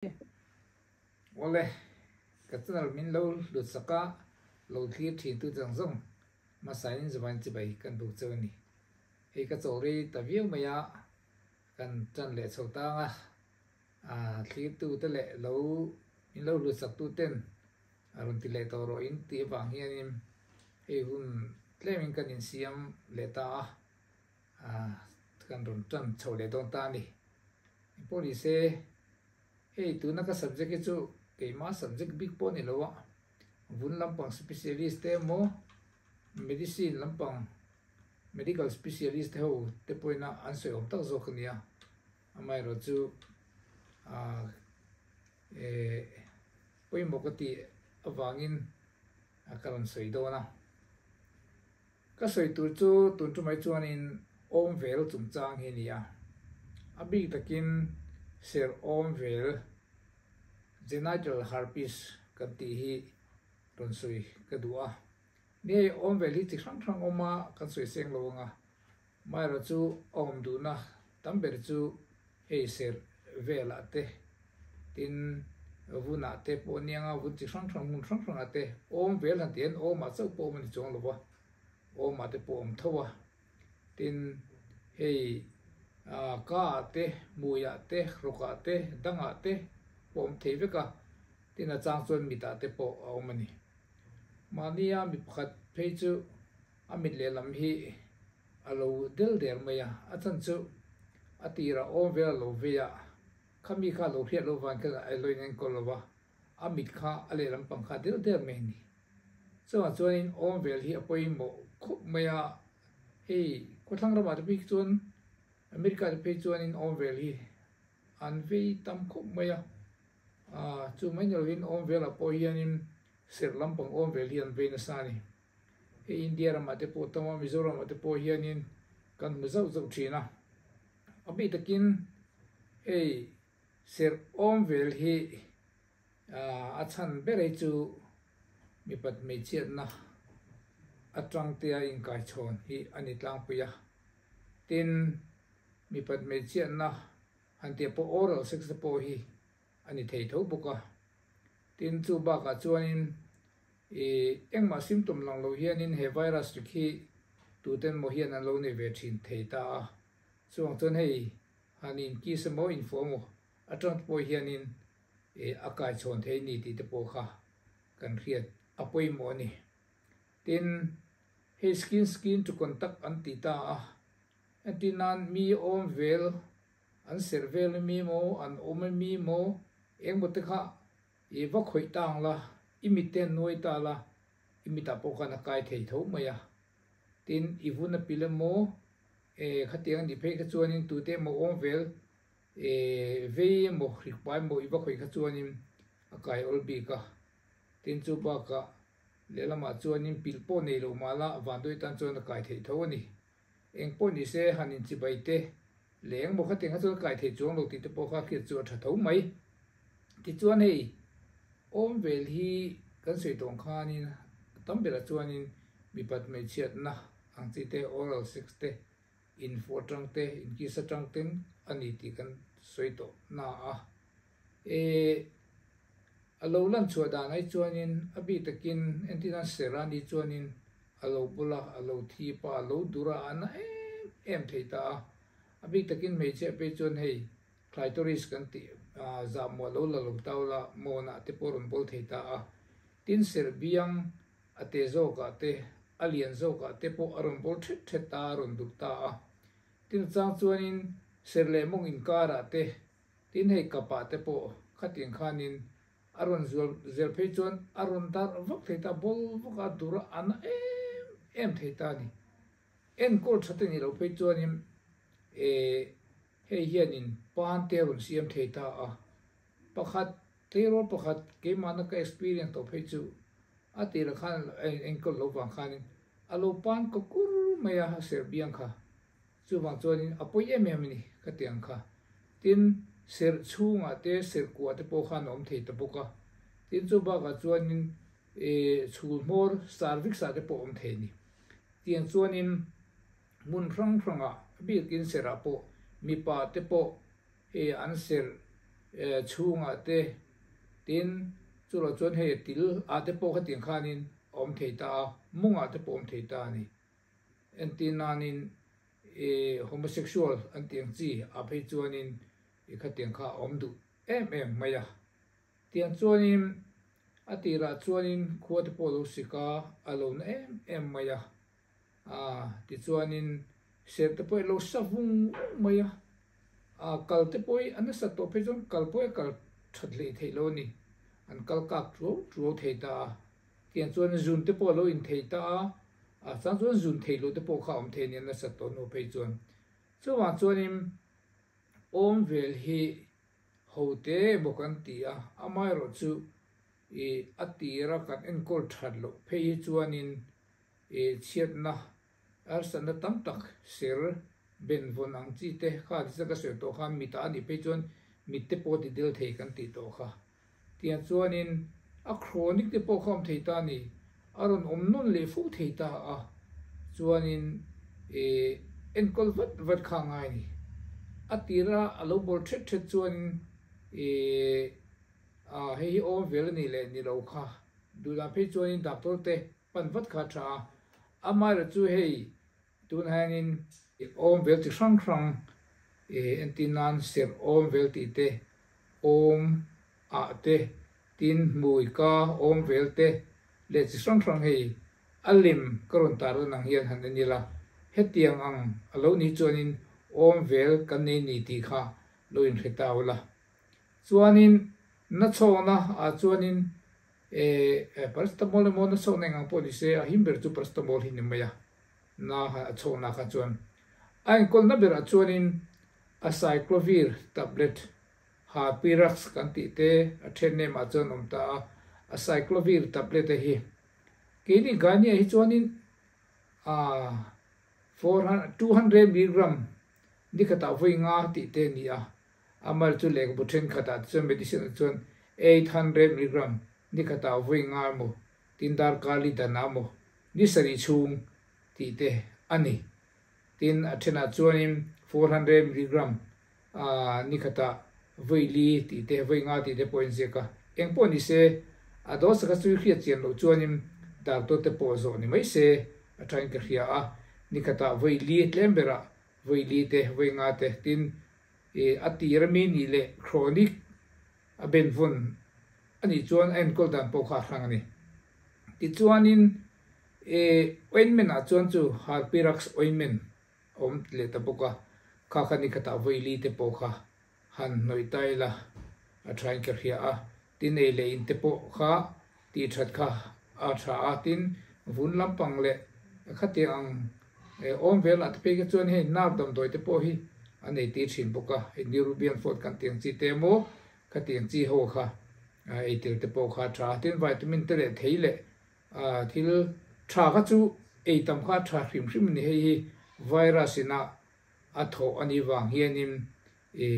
Awle, ka channel min lo hlut sak a, lo thlir thin tu zawng zawng hmasain Zuvain chibai kan buk cheu a ni. Hei ka chaw rei ta viau mai a, kan tan leh chho tang a, thlir tu te leh lo min lo hlut sak tu ten a rawn ti leh tawh rawh in tih avang hianin hei hun tlemin kan insiam leh ta a, kan rawn tan chho leh dawn ta a ni. Engpawh ni se, hei tuna ka subject hi chu keimah subject bik pawh a ni lo a, vun lampang specialist te emaw medicine lampang medical specialist te ho te pawhin a an sawi awm tak zawk a nia, amaherawh chu ah eh pawimawh ka tih avangin ka rawn sawi dawn a. Ka sawi tur chu tun tumai chuanin awm vel chungchang hi a ni a, a bik takin ser awm vel, genital herpes, kan tih hi rawn sawi ka duh a. Ni hei awm vel hi chi hrang hrang awm a, kan sawi seng lo ang a, amaherawh chu a awm duhna tam ber chu hei ser velah te, tin vunah te pawh a niang a, vun chi hrang hrang hmun hrang hrangah te awm vel han tih hian awmah chauh pawh awm a ni chuang lo va, awmah te pawh awm tho a, tin hei ah kaah te, hmuiah te, rawkah te, dangah te pawh awm thei vek a, tin a chang chuan mitah te pawh a awm a ni. Mahnia mi pakhat phei chu a mit lehlam hi A lo del der mai a, a chan chu a tirah awm vel a lo vei a, khami kha a lo hriat loh vang khan a lo inenkawl lo va, a mit kha a lehlam pang kha a del der mai a ni. Chuvang chuanin awm vel hi a pawimawh khawp mai a, hei khawthlang ramah te phei chuan America te phei chuanin awm vel hi an vei tam khawp mai a, chu mai ni lovin awm velah pawh hianin serh lampang awm vel hi an vei nasa a ni. Hei India ramah te pawh tam a, Mizoramah te pawh hianin kan hmu zauh zauh thin a. A bik takin hei serh awm vel hi a chhan ber hi chu mipat hmeichhiatna atang tea inkaichhawn hi a ni tlangpui a. Tin, mipat hmeichhiatna han tih pawh oral sex te pawh hi a ni thei tho bawk a. Tin, chu bakah chuanin I engmah symptom lang lo hianin he virus rik hi tuten maw hian an lo nei ve thin thei ta a, chuvang chuan hei han inkiss emaw infuah emaw atang te pawh hianin a kaichhawn thei a ni tih te pawh kha kan hriat a pawimawh a ni. Tin, hei skin skin to contact an ti ta a, entir nan mi awm vel an serh vel ami emaw an awm ami emaw engemaw te kha I va khawih ta ang la, i mit te an nuai ta la, i mitah pawh khan a kai thei tho mai a. Tin, i vun a pil emaw, e, khatiang a nih phei kha chuanin tute emaw awm vel, e, vei emaw, hrikpa emaw i va khawih kha chuanin a kai awl bik a. Tin, chu bakah lehlamah chuanin pilh pawh nei loh mah la, vanduai tan chuan a kai thei tho a ni. Eng pawh ni se han inchibai te leh engmaw khatiang kha chuan kai thei chuang lo tih te pawh kha hriat chu a tha tho mai. Tichuan hei awm vel hi kan sawi tawh ang khanin a tam berah chuanin mipat hmeichhiatna ang chi te, oral sex te, infuh atang te, inkiss atang ten a ni tih kan sawi tawh na a. E a lo lan chhuah dan ai chuanin a bik takin entir nan Serah ni chuanin a lo bul a, a lo thip a, a lo dur a, a na em em thei ta a. A bik takin hmeichhia phei chuan hei clitoris kan tih zahmuah lo la lo tau la mawnah te pawh a rawn bawl thei ta a. Tin serbiang a te zawkah te, a lian zawkah te pawh a rawn bawl thet thet ta a, a rawn dur ta a. Tin a chang chuanin ser leh mawng inkarah te Tin hei kapah te pawh khatiang khanin a rawn zual zel phei chuan a rawn darh vak thei ta, bawl vak a dur a, a na em em thei ta a ni. Enkawl tha te nih loh phei chuanin eh hei hianin pan te a rawn siam thei ta a. Pakhat, tleirawl pakhat keimahna ka experience tawh phei chu a tirah khan a enkawl loh vang khanin a lo pan kaw kur mai a, a serh biang kha. Chuvang chuanin a pawi em em a ni ka ti ang kha. Tin, serh chhungah te, serh kuah te pawh khan a awm thei ta bawk a. Tin, chu bakah chuanin ih chhul hmawr cervix ah te pawh a awm thei a ni. Tiang chuanin hmun hrang hrangah a bikin serh ah pawh mipa te pawh hei an serh. chhungah te tin chuloh chuan hei til ah te pawh khatiang khanin a awm thei ta a, mawngah te pawh a awm thei ta a ni. Entir nanin homosexual an tih ang chi ah phei chuanin khatiang kha a awm duh em em mai a. Tiang chuanin a tirah chuanin khua te pawh a lo sik a, a lo na em em mai a. Aa tichuanin serh te pawh i lo sa vung vung mai a, aa kal te pawh i a nasat tawh phei chuan kal pawh i kal that hleih theih lo a ni, an kal kak tuau tuau thei ta a, tiang chuan zun te pawh a lo in thei ta a, a chang chuan zun theih loh te pawh kha a awm thei a ni a nasat tawh hnu phei chuan. Chuvang chuanin awm vel hi ho te emaw kan ti a, amaherawhchu i a tira kan enkawl that loh phei hi chuanin I chhiatna harsatna tam tak ser benvawn ang chi te kha ti ka sawi tawh khan mitah a nih phei chuan mit te pawh ti del thei kan tih tawh kha. Tiang chuanin a chronic te pawh kha awm thei ta a ni, a rawn awm nawn leh fo thei ta a, chuanin i enkawl vat vat kha a ngai a ni. A tira a lo bawl thet thet chuanin i hei hi awm vel a nih leh ni lo kha duhdan phei chuanin doctor te Pan vat kha a tha a, amaherawh chu hei tun hianin awm vel chi hrang hrang entir nan serh awm vel tih te, awm ah te, tin hmui ka awm vel te leh chi hrang hrang hei a lem ka rawn tar lan ang hian han en ila, hetiang ang a lo nih chuanin awm vel kan nei ni tih kha lo inhre ta ula. Chuanin na chhawkna ah chuanin E, paracetamol emaw na chhawkna eng ang pawh ni se, a him ber chu paracetamol hi ni mai a, na a chhawkna kha chuan. A enkawlna berah chuanin acyclovir tablet, Harpirax kan tih te a then name ah chuan awm ta a, acyclovir tablet a hi. Keini Gania hi chuanin a 200 milligram nikhatah vawi nga tih te a ni a, Amal chu lehkhabu thenkhatah te chuan medicine ah chuan 800 milligram ni khatah vawi nga emaw tin darkar li danah emaw ni sarih chhung tih te a ni. Tin a thenah chuanin 400 milligram ni khatah vawi li tih te vawi nga tih te pawh a inziak a. Eng pawh ni se a dose kha chu i hriat chian loh chuanin doctor te pawh zawh ni mai se a thain ka hria a, ni khatah vawi li tlem berah vawi li te vawi nga te tin I a tir ami nih leh chronic a benvawn a nih chuan a enkawl dan pawh kha a hrang a ni. Tichuanin i ointment ah chuan chu Harpirax ointment a awm leh ta bawk a, kha kha nikhatah vawi te pawh kha han hnawih ta ila a thain ka hria a, tin ei leh in te pawh kha tih that kha a tha a, tin vun lampang leh khatiang ang awm vel ah te phei kha chuan hei nerve damdawi te pawh hi a nei tir thin bawk a, hei Neurobion Forte kan tih ang chi te emaw khatiang chi ho kha ei tel te pawh kha a tha a, tin vitamin te leh thei leh thil tha kha chu ei tam kha a tha hrim hrim a ni, hei hi virus in a a thawh a nih vang hianin i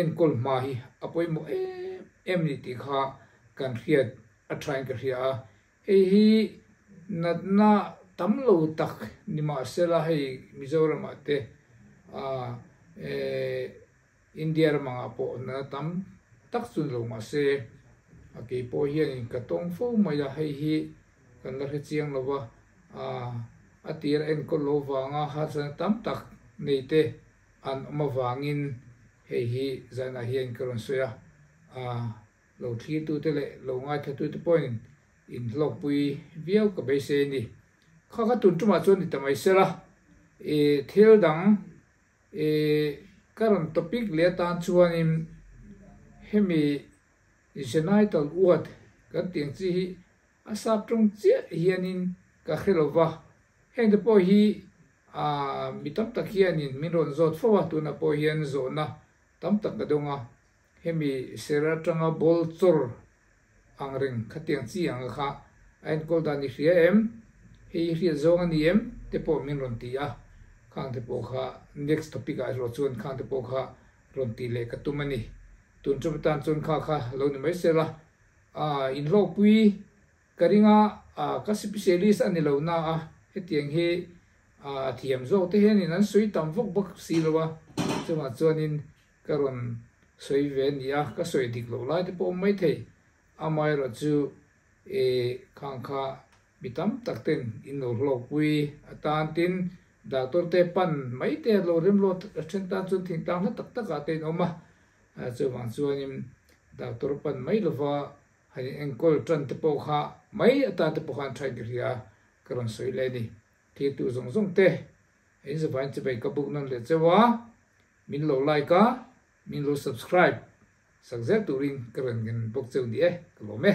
enkawl hma hi a pawimawh em em ni tih kha kan hriat a thain ka hria a, hei hi natna tam lo tak ni mahsela hei Mizoramah te India ram angah pawh natna tam tak chu ni lo mahse a kei pawh hianin ka tawng fo mai a, hei hi kan la hre chiang lo va, a tir a enkawl lo vanga harsatna tam tak nei te an awm avangin hei hi zanah hian ka rawn sawi a, lo thlirtute leh lo ngaithlatute pawhin inhlawkpui viau ka beisei a ni. Kha kha tun tumah chuan ni ta mai sela, i thil dang i ka rawn topic leh atan chuanin hemi genital wart kan tih ang chi hi A sap tawng chiah hianin ka hre lo va, heng te pawh hi mi tam tak hianin min rawn zawt fo a, tunah pawh hian zawhna tam tak ka dawng a, hemi ser atanga ball chawr ang reng khatiang chi ang kha a enkawl dan i hria em, hei i hriat zawng a ni em te pawh min rawn ti a, khang te pawh kha next topic ah erawh chuan khang te pawh kha rawn tih leh ka tum a ni, tun ṭum atan chuan kha kha lo ni mai sela. A inhlawhpui ka ring a, ka specialist a ni lo na a, hetiang hi a thiam zawk te hianin an sawi tam vawk bawk si lo a, chungah chuanin ka rawn sawi ve a ni a, ka sawi dik loh lai te pawh awm maithei. Amaherawhchu e khang kha mi tam tak ten in lo hlawkpui atan tin doctor te pan mai te lo rem lo a then tan chuan thingtlang hla tak tak ah te in awm a, chuvang chuanin doctor pan mai lova han in enkawl tan te pawh kha mai atan te pawh khan tha in ka hria a, ka rawn sawi leh a ni. Thiltu zawng zawng te in zavain chibai ka buk nawn leh cheu a, min lo like a, min lo subscribe sak zel turin ka rawn ngen bawk cheu ni e, ka lawm e.